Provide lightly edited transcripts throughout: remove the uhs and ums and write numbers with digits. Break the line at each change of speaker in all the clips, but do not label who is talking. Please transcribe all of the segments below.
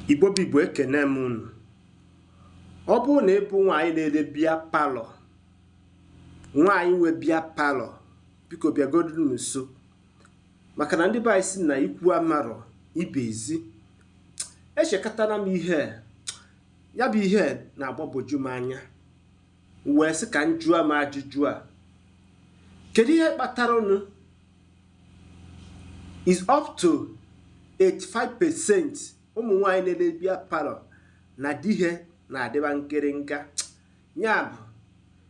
Igbo bụ Igbo, ekene m unu. Ọ bụrụ na ị bụ nwaanyị na-ere beer parlour, nwaanyị nwe beer parlour, biko bịagodu m nso, maka na ndị be anyị si na ikwu amarọ ibe ezi. Echekọtara m ihe ya bụ ihe na-agbagwoju m anya, wee sị ka m jụọ m ajụjụ a: kedu ihe kpatara unu is up to 85% ụmụ nwaanyị na-ere beer parlour na di ha na-adịba nkịrịnka? Ya bụ,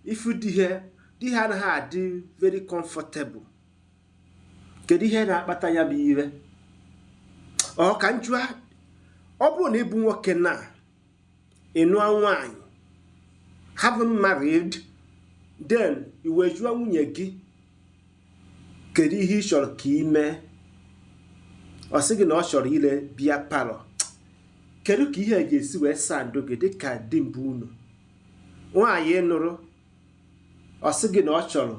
ifu di ha, di ha anaghị adị very comfortable. Kedu ihe na-akpata ya bụ ire? Ọ ka m jụọ, ọ bụrụ na ịbụ nwoke na ịnụọ nwaanyị, haven't married, then i wee jụọ nwunye gị, kedu ihe ị chọrọ ka ị mee? Ọ sị gị na ọ chọrọ ire beer parlour. Kedu ka ihe ga-esi wee saa ndụ gị dịka di mbụ unu? Nwaanyị nụrụ, ọ sị gị na ọ chọrọ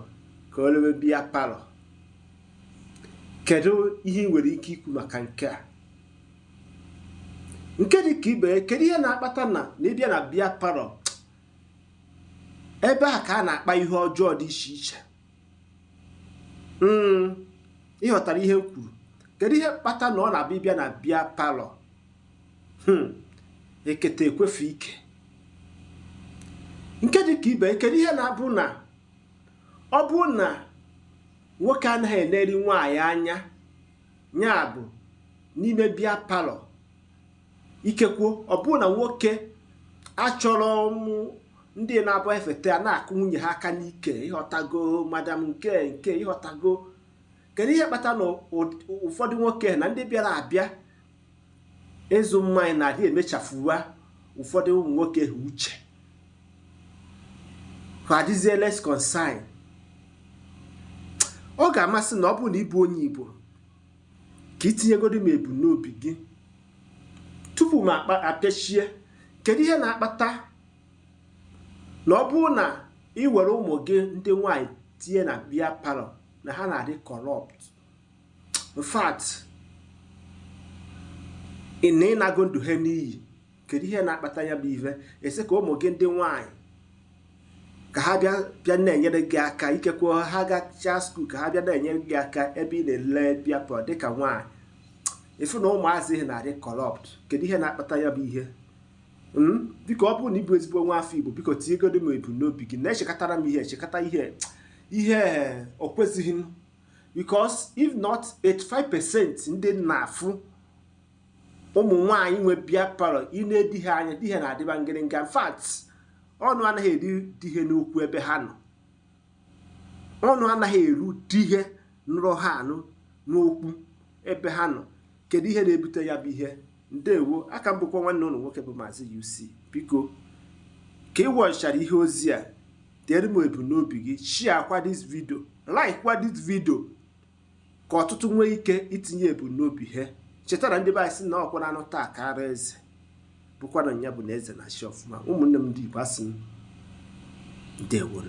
ka o rewe beer parlour. Kedu ihe ị nwere ike ikwu maka nke a? Nke dị ka ibe, kedu ihe na-akpata na ịbịa na beer parlour, ebe a ka a na-akpa ihe ọjọọ dị iche iche? Ịghọtara ihe m kwuru? Kedu ihe kpata na ọ na-abịa, ịbịa na beer parlour, ekete ekwefu ike? Nke dị ka ibe, kedu ihe na-abụ na ọ bụrụ na nwoke anaghị eneri nwaanyị anya, ya bụ n'ime beer parlour? Ikekwo ọ bụrụ na nwoke achọrọ ụmụ ndị na-abụ efete a na-akụ nwunye ha aka n'ike, ịghọtago, madam, nke ịghọtago? Kedu ihe kpata na ụfọdụ nwoke na ndị bịara abịa ịzụ mmanya na-adị emechafuwa ụfọdụ ụmụ nwoke ha uche ha adịzie less concern? Ọ ga-amasị na ọ bụrụ na ịbụ onye Igbo, ka itinyegodo m ebumnobi gị tupu m apịachie. Kedu ihe na-akpata na ọ bụrụ na ị were ụmụ gị ndị nwanyị tinye na beer parlour, na ha na-adị corrupt? In fact, ị na ịnago ndụ ha n'iyi. Kedu ihe na-akpata ya bụ ife? Esi ka ụmụ gị ndị nwanyị ka ha bịa bịa na-enyere gị aka, ikekwe ha gachaa school, ka ha bịa na-enyere gị aka ebe ị na-ele beer parlour dịka nwaanyị, ịfụ na ụmụazị na-adị corrupt. Kedu ihe na-akpata ya bụ ihe? Biko, ọ bụrụ na ịbụ ezigbo nwa afọ Igbo, biko tinyegodo m ebumnobi gị. Na-echekọtara m ihe echekọta ihe ihe o kwesịghị m, because if not, 85% ndị na-afụ ụmụ nwaanyị nwe beer parlour, ị na-edi ha anya, di ha na-adịba ngịrịnga. In fact, ọnụ anaghị eri di ha n'okwu ebe ha nọ, ọnụ anaghị eru di ha nụrụ ha anụ n'okwu ebe ha nọ. Kedu ihe na-ebute ya bụ ihe? Ndewo. Aka m bụkwa nwanne ụlọ nwoke bụ Maazị UC. Biko, ka ị wọchara ihe ozi a, dere m ebumnobi gị, share kwa this video, like kwa this video, ka ọtụtụ nwee ike itinye ebumnobi ha. Cheta na ndị be anyị sị na ọkwa na anụ taa ka ara eze bụkwa na ya bụ na eze na-achị ọfụma. Ụmụnne m ndị Igbo, asị m, ndewo.